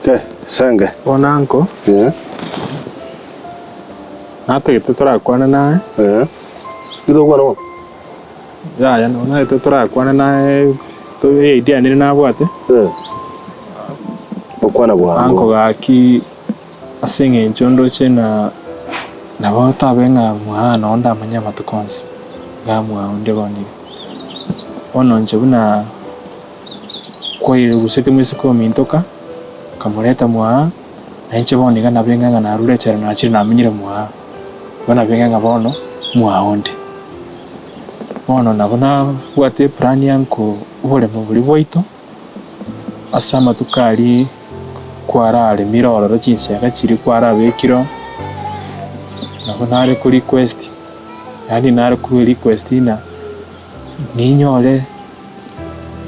Eh, senge. Bono anko, Eh, natagete torakwane naye, eh. Ki togokwana bono? yaya nabo natagete torakwane naye to eidea nere nabwate, Eh. Gokwana anko bwango. gaki ase eng'encho ndoche na nabo tabe ng'a mwaa noo ndamanye amatuko onsi, iga mwao onde bono iga. Bono inche buna Kwairusetie moiseke ominto ka, okamoreta mwaa, na inche bono iga nabenge ng'a narure echela nachire namenyire mwaa, igo nabenge ng'a bono mwaa onde. Bono nabo nabwate eplan ya nko oboremo boria bwaito, ase amatuko aria kwararemire ororo chinsiaga chiria kwarabekire oo, nabo nare ko request, yaani nare korwa erequest ng'a ninyore.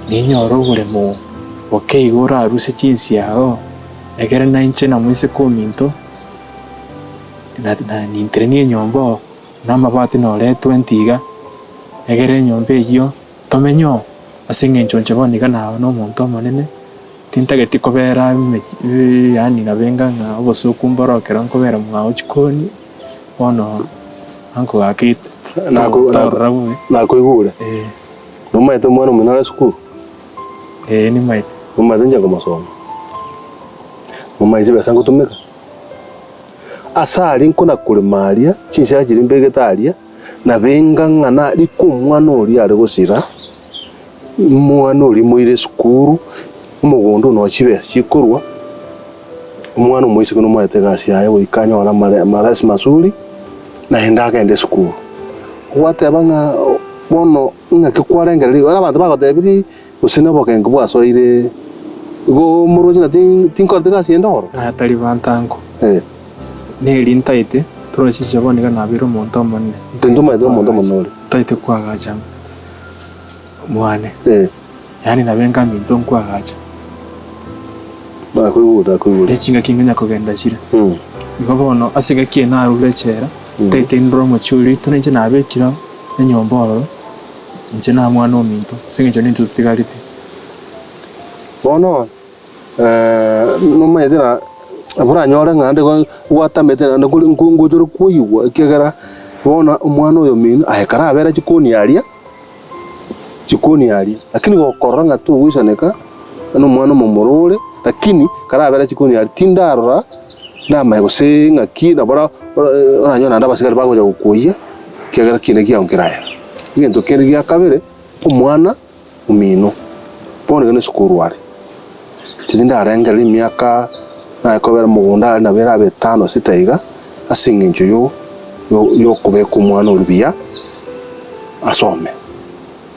Ninyore oboremo boke igo orarusie chinsiago, ekero nainche na moiseke ominto, na na ninterenie enyomba oo, na amabati noretwe ntiga, egere enyomba eyio tomenye oo, ase eng'encho inche bono iga naba na omonto omonene, tintageti kobera emechi yaani nabe enga ng'a obosoku mboro ekero nkobera mwao chikoni, bono anko gaki Nako- torora bobe. Nakoigure. Eh. Nomaete omwana omino are esukuru? Ee, nimaete. Nomaete inche nkomosomia? Nomaete chibesa ngotumeka? Ase aria nkona korema aria, chinsaga chiria mbegete aria, nabenga ng'a na rika omwana oria are gosira, omwana oria moire esukuru, omogondo oyo noo chibesa chikorwa, omwana omoiseke nomaete egasi yaye goika anyore amare amarasi mazuri, naende agende esukuru. Gwateba ng'a bono ng'aki kwarengereria igo, abanto bagotebirie gose na obokengo bwasoire igo omoroche na tinkoreti gasi ende oro. Aya tari bantango, Eh. neri ntaete, toroche inche bono iga nabeire omonto omonene, Tintomaete omonto omonene ore. Ntaete koagacha mwane. Eh. Yaani nabe nkaminto nkoagacha. Nakoigure, nakoigure. Ne chingaki ng'anya kogenda chire. Mm. Igo bono ase egaki eye narure echela, ntaete ndore omochie oria oito ninche nabekire ao enyomba ororo, inche na mwana ominto, ase eng'encho nintwe totigarete. Bono nomanyete ng'a oranyore ng'a naende gwatamete naende kore ngocha ore koigwa ekiagera bono omwana oyo omino aye karabere chikoni aria. Chikoni aria, lakini gokorora ng'a togoisaneka na omwana omomura ore, lakini karabere chikoni aria tindarora ndamanye gose ng'aki nabo ora oranyore naende abasigari bagocha gokoyia ekiagera kende kiago nkerayera. Egento kende gia kabere, omwana omino bono iga nesukuru are, inche tindarengereria emiaka naye kobera mogondo aria nabo erabe etano sita iga, ase eng'encho yo yokobeka omwana oria buya. asome.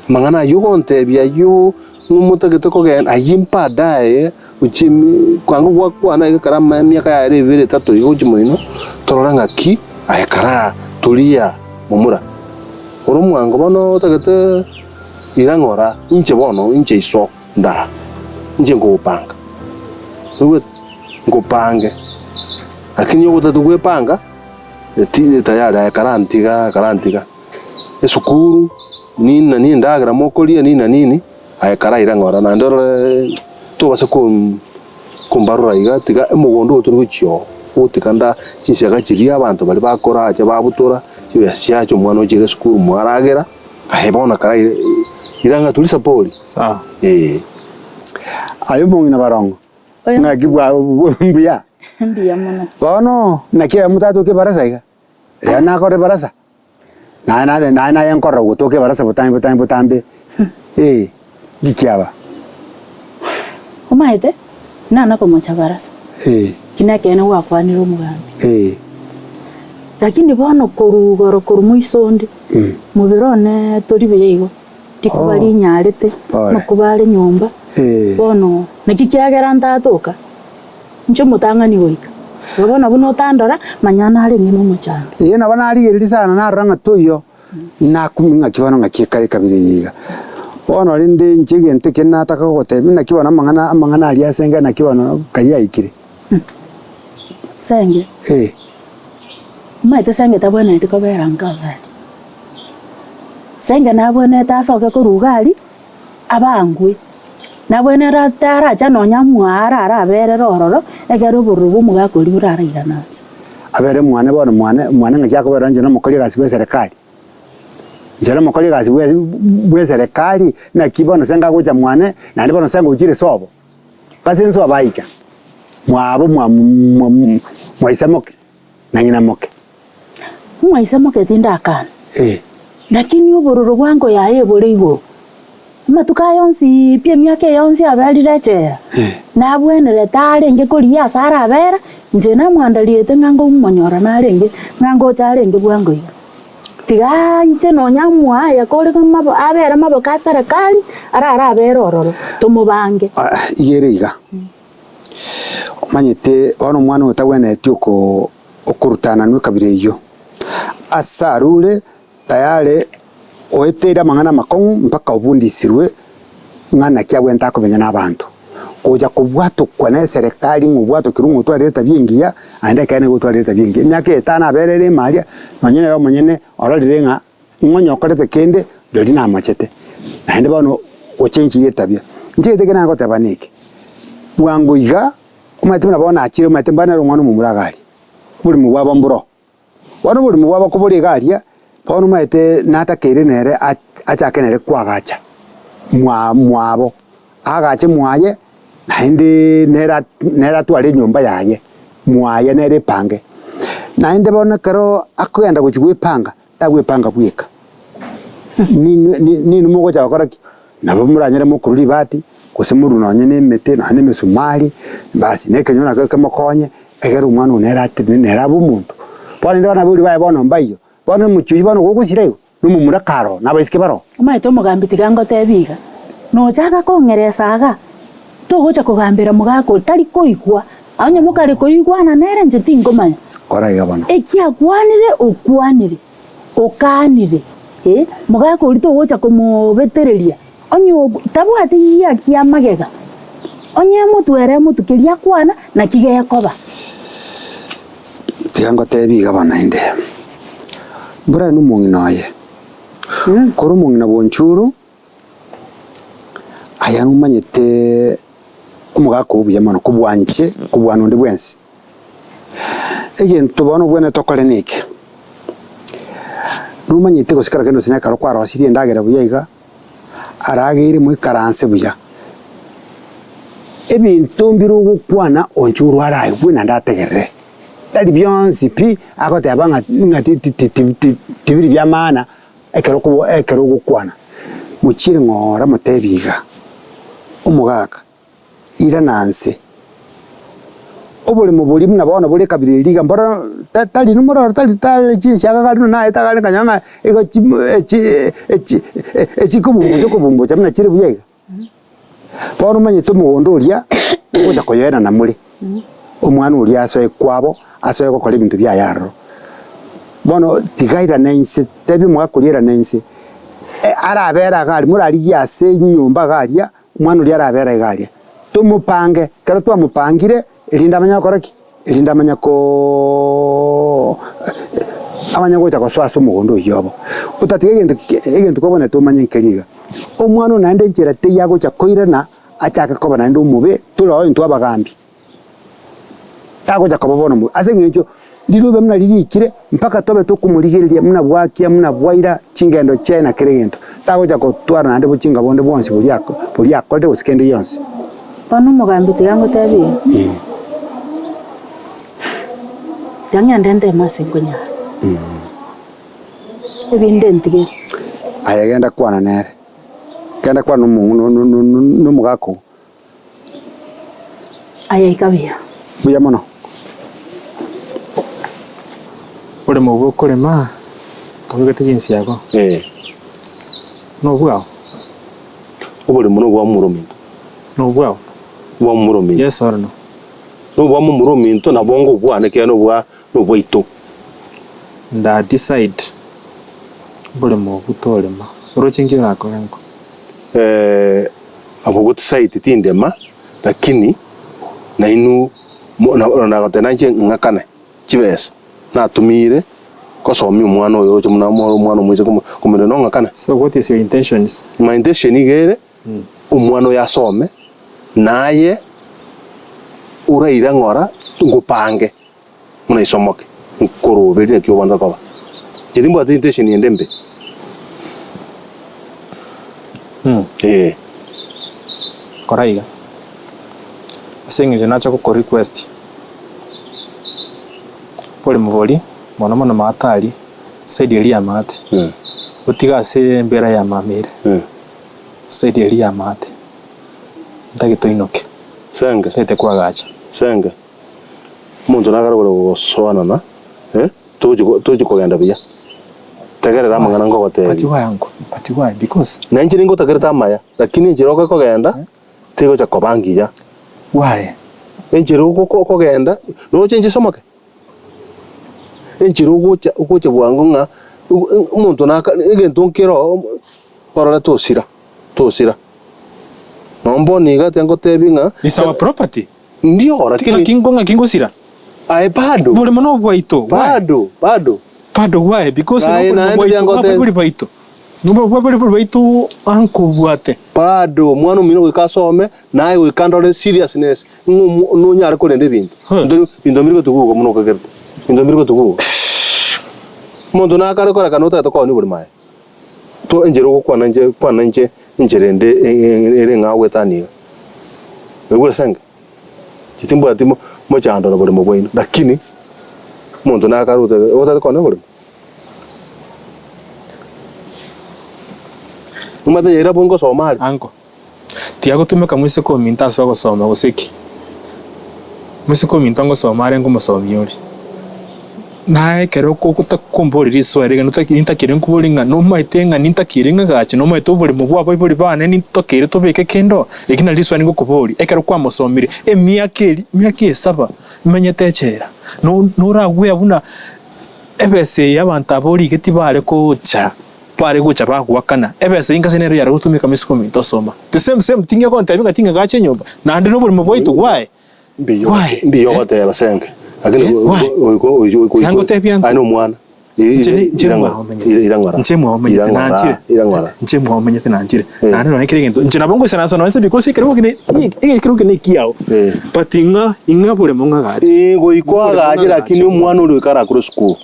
Amang'ana ayio ogontebia ayio ng'a omotagete kogenda, ayio baadaye gochia ime kwango gwakwana iga ekero ama emiaka yaye ebere etato iga gochia moino, torore ng'aki aye karaa toria momura. Ore omwango bono otagete ira ng'ora, inche bono inche iso ndaa, inche nkogopanga, oigwete? Nkopange, lakini ogotati gwepanga. Eti tayari aye karantiga, karantiga esukuru nini na nini endagera mokoria nini na nini, aye karaira ng'ora naende orore tobasa kom kombarora iga tiga omogondo oyo tori gochia oo, ogotiga nda chinsiaga chiria abanto baria bakoracha babutora chibesa chiacha omwana ochiire esukuru mwaragera, aye bono karaire ira ng'a turi sapori Sawa. eh. Aye omong'ina barongo, Ng'aki mbuya? Mbuya mono. Bono naki ere motatoka ebarasa iga? Rero nakore ebarasa? Naye naye naye naye nkorora gotoka ebarasa botambe botambe botambe eh, nki kiaba? Omaete, nana komocha barasa. Eh. Eki nekeene gwakwanire omogambi. Eh. Lakini bono korwa igoro korwa moiso onde, mobere one tori buya igo. Rikuba rinyarete, amakuba are nyomba. Bono naki kiagera ntatoka, inche omotang'ani goika. Igo bono buna otandora, manya narenge nomochando. Ee, nabo narigereria sana narora ng'a toiyo, inakumia ng'aki bono ng'aki ekare ekabira eye iga. Bono rende inche egento ekio nataka gogotebia, naki bono amang'ana amang'ana aria ase enka naki bono kai aikire. Senge. Ee. Omanyete senge tabwenereti kobera nka gari. Senge nabwenerete asoke korwa iga aria, abangwe. Nabwenerete arache nonya mware araberere ororo, ekero obororo bw'omogaka oria borarairane ase. Abere mwane bono mwane mwane ng'aki akobera inche nomokori egasi bw'eserekari. Inche nomokori egasi bwe bw'eserekari, naki bono ase ngagocha mwane, naende bono ase ngochire sobo, ase nsobo aicha, mwabo mwa mwa mwaisa moke na ng'ina moke. Mwaisa moke tindakana. Eh. Lakini obororo bwango yaye bore igoro. Amatuko aya onsi pi emiaka eye yonsi aberire echela, nabwenerete arenge korigia ase arabera, inche namwandariete ng'a ngomonyora narenge, ng'a ngocha arenge bwango iga. Tiga inche nonya amoaye kore mabo abere maboko a serikali, arare abere ororo, tomobange. Iga ere iga, omanyete bono omwana oyo tagwenereti oko okorutananwa ekabira eyio, ase arure tayare oeteire amang'ana amakong'u mpaka obundisirwe ng'a naki agwenerete akomenya na abanto. Gocha kobwatokwa na eserekari ng'a obwatokirwe ng'a otwarire etabia engiya, naende ekeene nigo otwarire etabia engiya. Emiaka etano abere ere ime aria, nonye nere omonyene ororire ng'a ng'a onye okorete kende, rirorio namochete. Naende bono ochenchirie etabia. Inche egento eke nagoteba neke, bwango iga, omanyete buna bono achire omanyete mbana nere omwana omomura iga aria, oborimo bwabo mboro. Bono oborimo bwabo kobore iga aria, bono omanyete natakeire nere achake nere koagacha mwa mwabo, aagache mwaye naende nere nere atware enyomba yaye, mwaye nere epange. Naende bono ekero akogenda gochia goepanga, tagwepanga bweka, ninwe ninwe mogocha gokora ki? Nabo moranyare mokorwa ribati, gose morwe nonye na emete, nonye na emesumari, basi na ekenyoro nakio kemokonye, egere omwana oyo nere atenene nere abe omonto. Bono rende abana baria baye bono mbaiyo, bono omochie oyio bono gogosira igo, na omomura kare oo, na abaiseke bare oo. Omanyete omogambi tiga ngotebie iga, nochaka kong'eresa iga, togocha kogambera mogaka oria, tari koigwa, onye mokare koigwana nere inche tinkomanya. Kora iga bono. Eki akwanire, okwanire. Okaanire, ee, mogaka oria togocha komobetereria, onye tabwati giaki amagega, onye emotwere emotwe keria akwana, naki gekoba. Tiga ngotebi iga bono naende, mbora nomong'ina oye, kore omong'ina bw'onchuru, aya nomanyete omogaka oo buya mono kobua inche, kobua nonde bwensi. Egento bono obwenerete okore neke, nomanyete gose kera kende gose na ekero kwarosirie endagera buya iga, arageire moikaranse buya, ebinto mbire ogokwana onche orware aigwe naende ategerere, tari bionsi pi agoteba ng'a ng'a ti ti ti ti tibiri bia maana ekero okobo ekero ogokwana. Mochiere ng'ora motebie iga, omogaka. Irana nse. Oboremo boria buna bono bore ekabira eria iga mboro ta tari nomororo tari tari chinsiaga gari buna naye tagare nkanyora ng'a igo chim echi echi echikobumbucha okobumbucha buna chire buya iga. Bono omanyete omogondo oria, ogocha koyoenana more, omwana oria asoe kwabo, asoe gokora ebinto biaye aroro. Bono tiga airane inse, tebia omogaka oria airane inse, arabere iga aria, morarigie ase enyomba iga aria, Omwana oria arabere iga aria, tomopange, ekero twamopangire, erinde amanye gokora ki? Erinde amanye koooo amanye gocha gosoa ase omogondo oyio obo. Otatiga egento ki egento kobonete omanye nkeri iga, omwana oyo naende enchera teiyo agocha koirana, achake koba naende omobe, tore oo intwe abagambi. Tagocha koba bono omobe, ase eng'encho rirobe buna ririkire mpaka tobe tokomorigereria buna bwakia buna bwaira chingendo chiaye na kera egento. Tagocha gotwara naende bochinga bonde bwonsi boria ako boria akorire gose kende gionsi. Bono omogambi tiga ngotebie iga, tiga ng'ende nteme ase nkonyara, ebinde ntigere. Aye genda kwana nere, genda kwana nomo no- no- no- nomogaka oo. Aya ika buya. Mbuya mono. Oremo obwo okorema obegete chinsiago Eh. nobwao. Oboremo nobwa momura ominto. Nobwao. Obwa momura ominto. Yes or no? Nobwa momura ominto nabo ngobwane ekiagera nobwa nobwaito. Nda decide oboremo obwo torema. Oroche nki orakore nko? Eh, Abwo gotisaiti tindema, lakini nainwe nagoteba nainche ng'akane chibesa natumire gosomia omwana oyo oroche buna omwana omoiseke komorenda nong'akane. So what is your intentions? My intention iga ere, Omwana oyo asome, naye oraire ng'ora ngopange buna isomoke, nkoroberie naki obwanete koba. Inche timbwati intention ende embe. Ee. Kora iga, ase eng'encho nacha goko request, boremo boria, mono mono maate aria, side eria ya maate, otige ase embera ya mama ere. Side eria y'amaate, ntagete oinoke, Senge, ntagete koagacha. Senge, omonto nagare gore gosoanana, eh, tochi ko- tochi kogenda buya. Tegerera amang'ana But nkogotebia. why uncle? But why? Because Na inche ningotakerete amaya, lakini enchera okogenda, tegocha koba ngiya. why? Enchera ogoko okogenda, noche inche somoke. Enchera ogocha ogocha bwango ng'a omonto naka egento nkere oo orore tosira tosira. Nonya bono iga tingotebi ng'a It's our property. Ndio lakini Ng'aki ngo ng'aki ngosira. Aye bado. Boremo nobwaito. Why? Bado bado. Bado why? Because Aye noboremo naende bwaito tiangotebi. bw'abaibori baito. Bw'abaibori baito ankobwate. Bado omwana omino goika asome naye goika ndore seriousness ng'a omo nonyare korenda ebinto. Huh. Ntori binto mbiri gotuguga buna okagerete. Binto mbiri gotuguga. Omonto nakare korekana otagete koonia oborimo aye. To enchera ogokwana inche kwana inche enchera ende ere eng'ao goetania iga. Oigure senge? Inche timbwati mo mochando na borimo bwaino lakini omonto nakare otagete otagete koonia oborimo. Omanyete nyaira abwo ngosoma are. Ango, tiagotumeka moiseke ominto ase ogosoma gose ki? Moiseke ominto ngosoma are ngomosomia ore. Naye ekero ogotakomboria riswali riria nintakire nkoborie ng'a nomaete ng'a nintakire ng'agache, nomaete oboremo bwa abaibori bane nintokeire tobeke kende oo? Eki nario riswali ngokoboria, ekero kwamosomirie emiaka eria, emiaka esaba menyete echela, noragwea buna ebesa eye abanto aba origetie bare gocha, bare gocha bagoakana, ebesa eye ngase nero yare gotumeka ime isiko ominto osoma. The same same thing egontebia ng'a ting'agache enyomba, naende na oboremo bwaito why? Mbuya Why? mbuya ogoteba senge lakini Eh, why? oiko Yangotebia aye nomwana Inche inche mwaomenyete. irang'ora Inche mwaomenyete nanchire. irang'ora Inche mwaomenyete nanchire. Eh. Naende nonya kera egento inche nabo ngoisaransa nonya nse because ekerogo kende ekerogo kende ekiao. Eh. But ing'a ing'a boremo ng'agache. Eh, goika Boremo agache ng'agache. lakini omwana oria goika arakore esukuru.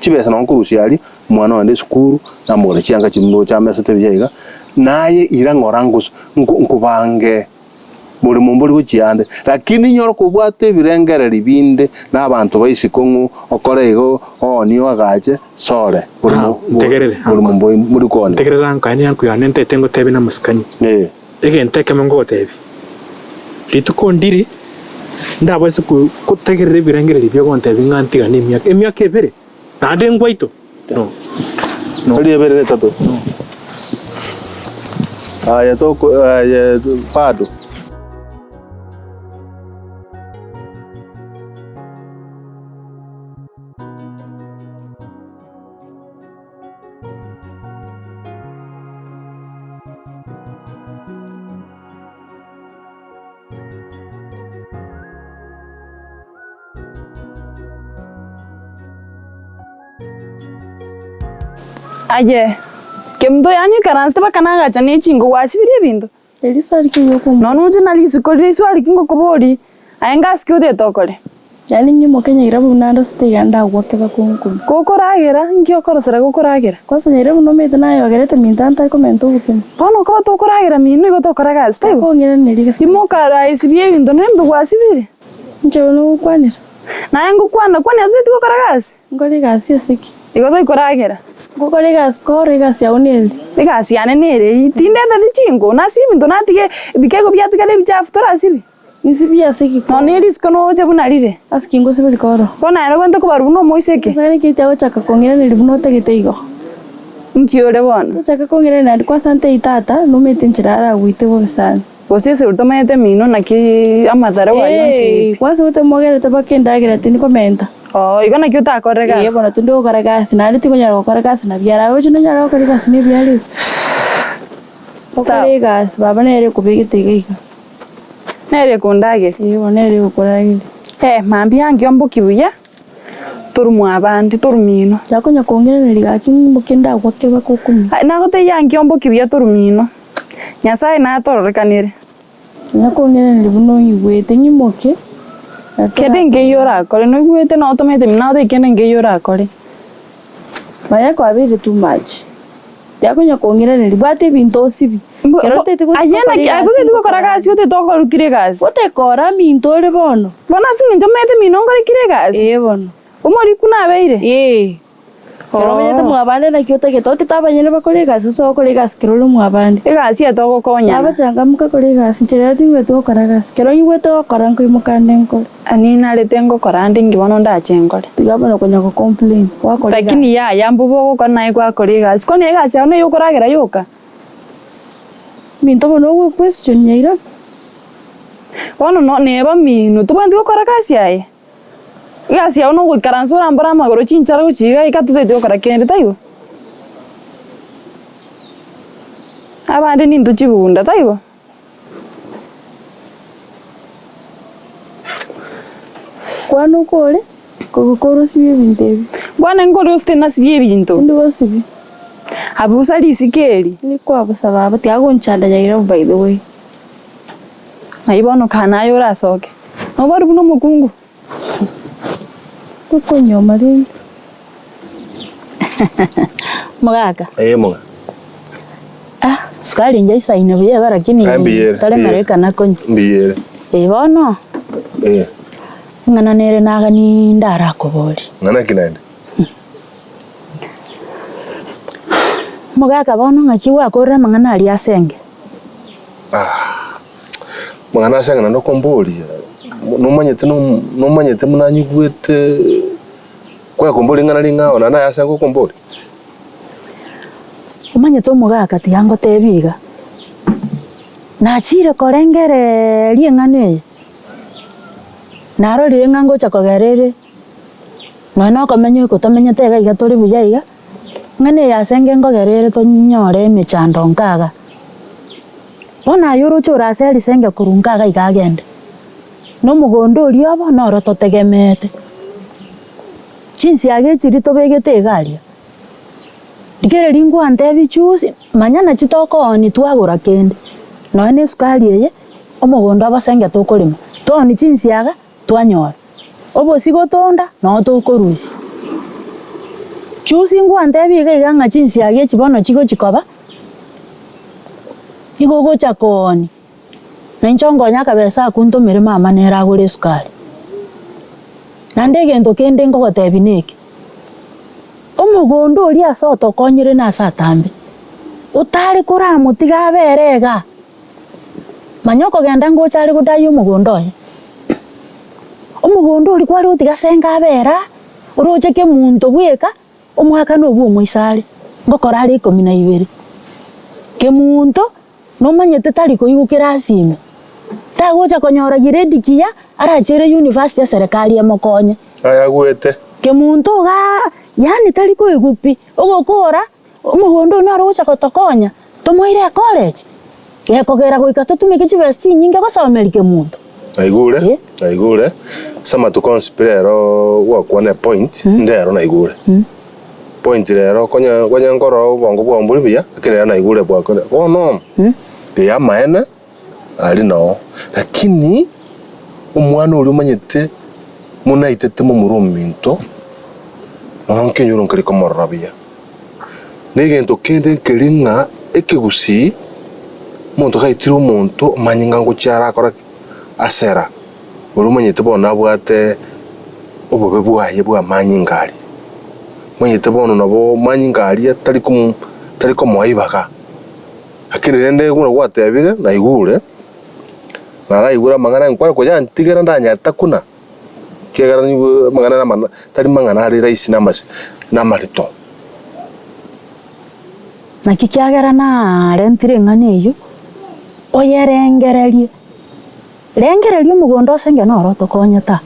Chibesa nabo nkorusia aria, omwana ogende esukuru, namogorere chianga chiria ndoche amesete buya iga, naye ira ng'ora ngos nko nkobange boremo mbori gochia ande. Lakini inyore kobwate ebirengereri binde na abanto ba isiko ng'o okore igo oonie oagache sore boremo Ah, ntegerere, boremo mboi mbori koonia. Ntegerere anko aye nianko yane ntaete ngotebie namasikani. Eh. Egento ekemo ngogotebia, rituko ndiri ndabaise gotegerera ebirengererio bi'ogontebia ng'a ntigane emiaka, emiaka ebere, naende ngwaito? No. No. Tari ebere na etato. Aye toko aye bado. Aye, kemunto yaani oikaransete mpaka nagacha ne chinko gwasibirie ebinto? Eriswali ki ri'okomoka? Nonya oche na risiko riria iswali ki ngokoboria, aye ngasi ki otagete okore? Yaani nyimoke nyairabu buna ndosete iga ndagwoke bakonkumi. Gokoragera, nki okorosera gokoragera? Kwanza nyairabu nomanyete nayogerete minto ntari komenta obokima. Bono okoba tokoragera mino igo tokora gasi taibo? Akong'iraneria gese. Imoka araesibie ebinto nere ebinto gwasibire? Inche bono ogokwanera. Naye ngokwana kwana toteti gokora gasi? Nkore egasi ase ki? Igo toikoragera. Ngokora egasi kore, egasi yao nere. Egasi yane nere eyio, tindeteti chinko, nasibie ebinto natige ebikego biatigara ebichafu torasibie? Nisibie ase ki koro? Nonya ne risiko noche buna rire. Ase ki ngosibia koro? Bono aye nobwenerete kobarwa buna omoiseke. Nyasae naki tiagochaka kong'iraneria buna otagete igo? Inki ore bono? Tochaka kong'iraneria naende kwasante eye tata, nomanyete enchera aragoite bobe sana. Gose ase oria tomaete emino naki amatare aye onsi Ee, kwanza otemogerete mpaka endagera tindi komenta. Oo, igo naki otakorire Ee gasi? bono tindi gokora gasi naende tingonyara gokora gasi na biara. Roche nonyare gokora egasi na ebiara ebi? Sawa. Okore egasi baba nere okobegete iga iga. Nere ekondageria? Ee bono nere egokorageria. Eh, mambia ankio mboki buya, Torumwa abande, toruminwa. Yakonya kong'iraneria gaki ng'imoke ndagwa kebaka okumia. Aye nagotebia nki omboki buya toruminwa. Nyasae natororekanere. Konya kong'iraneria buna oigwete ng'imoke, na Kende nkeiyo orakore, noigwete notomete ime nagotebia kende nkeiyo orakore. Manya kwabeire too much. Tiakonya kong'iraneria, bwata ebinto osibie. Ekero otagete gosibia Aye okore naki, egasi totagete gokora ngokora gasi otagete okorukire egasi. Gotekora minto ore bono. Bono ase eng'encho omanyete mino nkorekire egasi? Ee bono. Omoriku nabeire? Ee. Ekero omanyete mwabande naki otagete, otete abanyene bakore egasi gose ogokora egasi ekero ore mwabande. Egasi eye togokonyana. Nabachangamuka kore egasi, inche rero tingweti gokora egasi. Ekero nyigwete gokora nkoimoka nde nkore. Ninarete ngokora ande inki bono ndache nkore. Tiga bono konya go complain, gwakora egasi. Lakini yaya mbobe ogokora naye gwakora egasi, kwani egasi yao neye okoragera yoka? Minto bono ogo question nyairabu. Bono no neba mino, tobwenereti gokora gasi aye? Egasi yao nogoikaransa orambore amagoro chinchara gochia iga iga totagete gokora kende, taibo? Abande nintwe chibunda, taibo? Kwana okore, kogokora osibie ebinto ebi. Bwana nkore gose tinasibia ebinto. Tindi gosibia. Abusa risiko eri. Tindi kwabusa baba, tiga gonchanda nyairabu by the way. Ng'ai bono kaa naye orasoke? Nobori buna omokungu? Tokonyoma rende. Mogaka. Ee moga. Ah, sukari inche aisaine buya igo lakini Aye mbiyere, tore mbiyere. malaika nakonywa. Mbiyere. Eh bono, Eh, ing'ana nere nagani ndarakoborie. ng'ana ki naende? Mogaka bono ng'aki gwakorire amang'ana aria asenge? Ah, amang'ana ase ang'ana nokomboria, nomanyete nom- nomanyete buna anyigwete kwakomboria ing'ana ring'ao naende aye ase ngokomboria. Omanyete omogaka tiga ngotebie iga, nachire korengereria eng'ana eye, narorire ng'a ngocha kogera ere, nonya na okomenya oko tomenyete iga iga tore buya iga, ng'ana eye ase nge nkogera ere tonyore emechando nkaga. Bono aye oroche ore ase erisenge korwa nkaga iga agende, na omogondo oria obo noro totegemeete. Chinsiaga echiria tobegete iga aria, rigereria ngwantebie chusi, manya nachi tokoonia twagora kende, nonya na esukari eye, omogondo abasenge tokorema, twaoonia chinsiaga twanyora, obosie gotonda noo tokorusia. Chusi ngwantebie iga iga ng'a chinsiaga echi bono chigochi koba, igo ogocha koonia, na inche onkonye akabesa akwo ntomere mama nere agore esukari. Naende egento kende nkogotebia neke, omogondo oria ase otokonyire nase atambe, otare koramotiga abere igaa, manya okogenda ngocha are godai omogondo oye. Omogondo oria kware gotiga ase enka abere aa, oroche kemunto bweka, omwakano obwo omoisa are, ngokora are ikomi na ibere. Kemunto. Nomanyete tari koigokera ase ime, tagocha konyora giredi kiya arachere university eserekari emokonye. Aya agwete. Kemunto igaa yaani tari koigwa pi, ogokora omogondo oyio naro ogocha gotokonya tomoire ecollege, gekogera goika totumeke chibesa chinyinge gosomeria kemunto. Naigure, Eh. naigure, ase amatuko onsi pi rero gwakwana epoint, ndero naigure. Point rero konya konya nkorora obongo bwao mbori buya, lakini rero naigure bwakore bono ee amaene aria noo. Lakini omwana oria omanyete monaitete momura ominto, nonya nkenyoro nkari komorora buya. Na egento kende nkeri ng'a ekegusii, omonto gaitire omonto omanye ng'a ngochia arakora ki? Asera, oria omanyete bono nabwate obobe bwaye bw'amanyinga aria. Omanyete bono nabo manyinga aria tari komo tari komoa ibaga. Lakini rende buna gwatebire naigure, naraigure amang'ana nkware koyantigera ndanyare takuna, ekiagera nigo amang'ana namana tari mang'ana are rahisi namase namarito. Naki kiagera narentire eng'ana eyio, oyerengererie. Rengereria omogondo ase engencho noro otokonyete aa,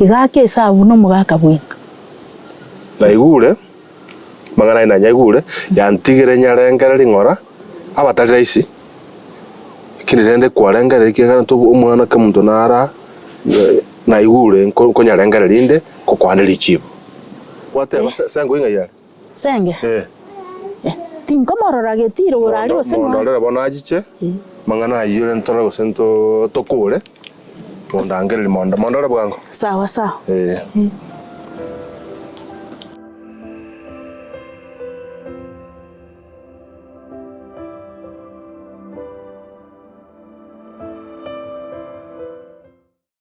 iga ake esabu na omogaka bwenka. Naigure, amang'ana aye nanyaigure, yantigire nyarengererie ng'ora, abatari rahisi, lakini rende kwarengereria ekiagera intwe omwana kemonto nara naigure nko nkonyarengereria inde, nkokwane richibu. Gwateba se- sengo ing'ai are? Senge? Eh. Eh, tinkomorora getiro ore aria gose ng'o? Mondorere bono achiche, mang'ana ayio ore ntore gose nto tokore, mondangererie mondo mondore bwango. Sawa sawa. Eh.